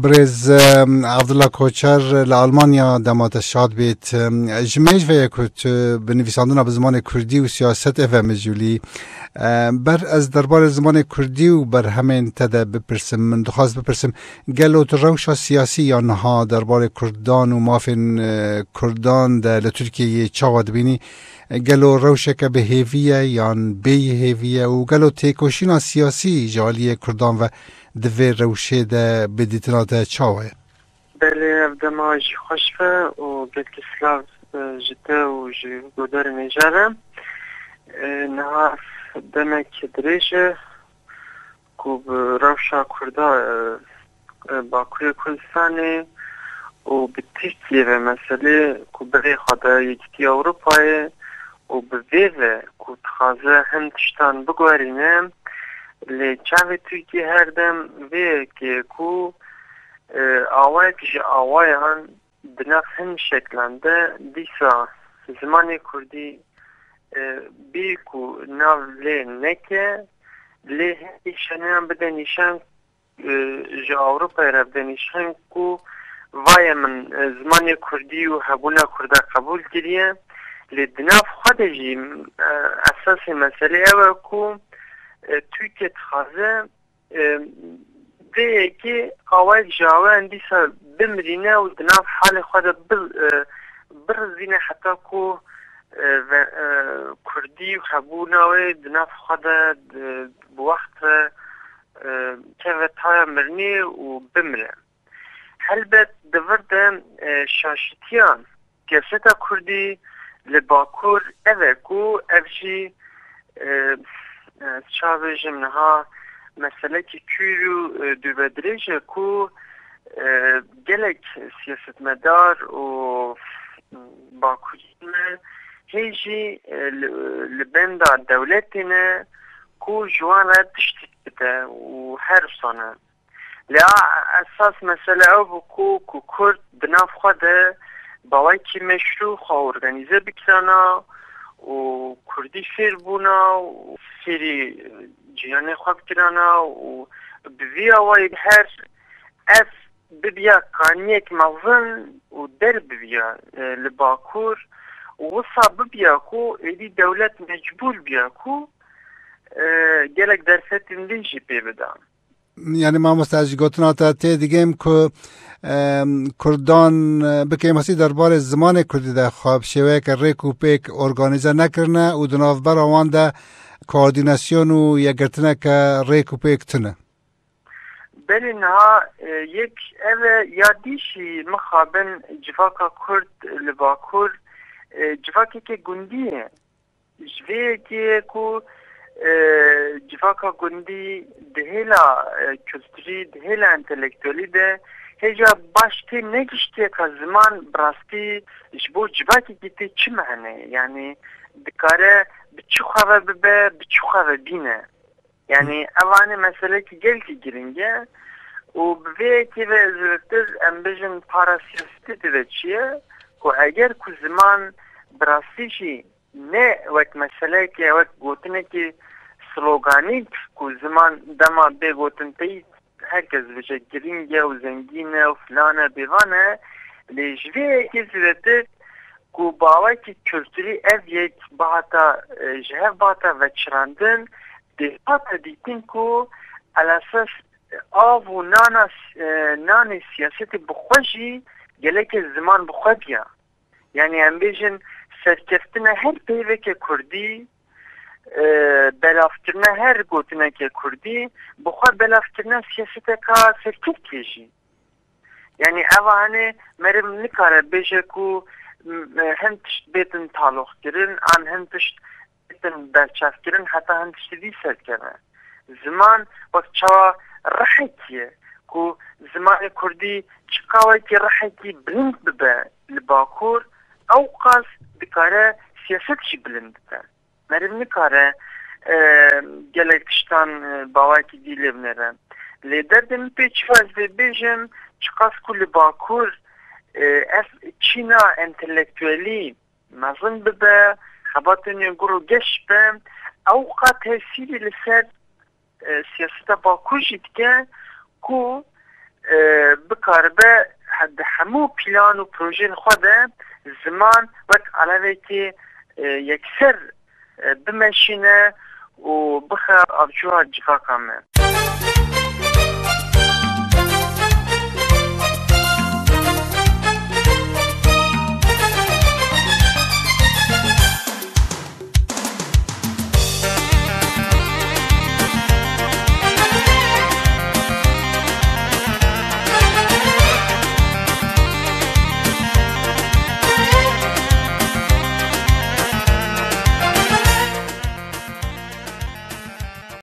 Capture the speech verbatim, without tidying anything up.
Birêz, em, Abdullah Koçer li Almanya dema te şad bêt. Em, ji mêj ve ye ku tu bi nivîsandina bi zimanê kurdî û siyaset eve mijûlî. Em, ber ez derbarê zimanê kurdî û berhemên te de bipirsim. Min dixwest bipirsim, gelo tu rewşa siyasî ya niha derbarê kurdan û mafên, e, kurdan de li Tirkiyeyê çawa dibînî? Gelo rewşeke bi hêvî ye yan bêyî hêvî ye û gelo têkoşîna siyasî ji aliyê kurdan ve di vê rewşê de bi dîtina te çawa ye? Belê, ev dema jî xweş be û gelkî silav, e, ji te û ji guhdarên hêja re. E, niha demek dirêj e ku bi rewşa Kurda, e, e, Bakurê Kurdistanê û bi Tirkiyê ve meselê ku berê xwe da Yekîtiya Ewropayê û bi vê ve ku dixwaze hin tiştan biguherîne, lê çavê Tirkiyê her dem vê yekê ku, e, awayek ji awayan di nav hin şeklan de dîsa zimanê kurdî, e, bî ku nav lê neke, lê hindî şeneyan bide nîşan, e, ji Ewropayê re bide nîşan ku vaye min, e, zimanê kurdî û hebûna kurda qebûl kiriye. Lê di nav xwe de jî, e, esasê meselê ew e ku, e, Tirkiye dixwaze, e, vê yekê awayek ji awayan dîsa bimirîne û di nav halê xwe de bi-, e, birizîne heta ku, e, ve, e, kurdî û hebûna wê di nav xwe de, e, bi wext ve, e, keve taya mirinê û bimire. Helbet di vir de, e, şaşitiya siyaseta kurdî li Bakur ev e ku ev jî, e, e, çavêjim niha meselekî kûr û, e, dûvedirêj e ku, e, gelek siyasetmedar û bakurî me hê jî, e, li, li benda dewletê ne ku ji wan re tiştek bide û her wisa ne. Lê a esas mesele ew bû ku, ku Kurd di nav xwe de bi awayekî meşrû xwe organîze bikirana û Kurdî fêr bûna û fêrî cîranê xwe bikirana û bi vî awayî her ev bibiya kaniyek mezin û der bibiya, e, li Bakur û wisa bibiya ku êdî dewlet mecbûr biya ku, e, gelek derfetên din jî pê bida. Yanî mamoste, ez ji gotina te tê digêm ku, em, Kurdan, e, bi kêmasî derbarê zimanê Kurdî de xwe bi şêweyeke rêk û pêk organîze nekirine û di navbera wan de koordînasyon û yekgirtineke rêk û pêk tune. Belê niha, e, yek ev e, ya dî jî mixabin civaka Kurd li Bakur, e, civakeke gundî ye. Ji vê yekê ye ku, e, civaka gundî di hêla, e, kulturî, di hêla entelektuelî de hêja baş tê negiştiye ka ziman bi rastî ji bo civakekî tê çi mane? Yanî dikare bi çi xwe ve bibe, bi çi xwe ve bîne? Yanî ev anê meselekî gelkî giring e û bi vê yekê ve zêdetir em bêjin para siyasetê tê de çi ye ku eger ku ziman bi rastî jî ne wek meseleyeke, wek gotinekî sloganîk ku ziman dema bê gotin teyî her kes dibêje girîng e û zengîn e û filan e bêvan e, lê ji vê yekê zêdetir ku bi awayekî kulturî ev yek bihata, e, ji hev bihata veçirandin, dê hate dîtin ku elasas av û nana, e, nanê siyasetê bi xwe jî gelekê ziman bi xwe biya. Yanî em bêjin serkeftina her peyveke kurdî, e, belavkirina her gotineke kurdî, bi xwe belavkirina siyaseteka serkevtiyê jî. Yanî eva hene meriv nikare bêje ku, m-, e, hin tişt bêtin taloqkirin, an hin tişt bêtin berçavkirin, heta hin tiştî dî serkeve. Ziman wek çawa rihekî ye ku zimanê kurdî çiqa wekî rihekî bilind bibe li Bakur, ew qas dikare siyaset jî bilind bibe. Meriv nikare, e, gelek tiştan, e, bawayekî dî lê binêre. Lê derdê min pê çi ye ez vê bêjim, çiqas ku li Bakur, e, ev çîna entelektuelî mezin bibe, xebatên wê gur û geş be, ew qas tesîrî li ser, e, siyaseta Bakur jî dike ku, e, bikaribe he-, di hemû plan û projeyên xwe de ziman wek alevekî, e, yekser, e, bimeşîne û bixe avcûra civaka me.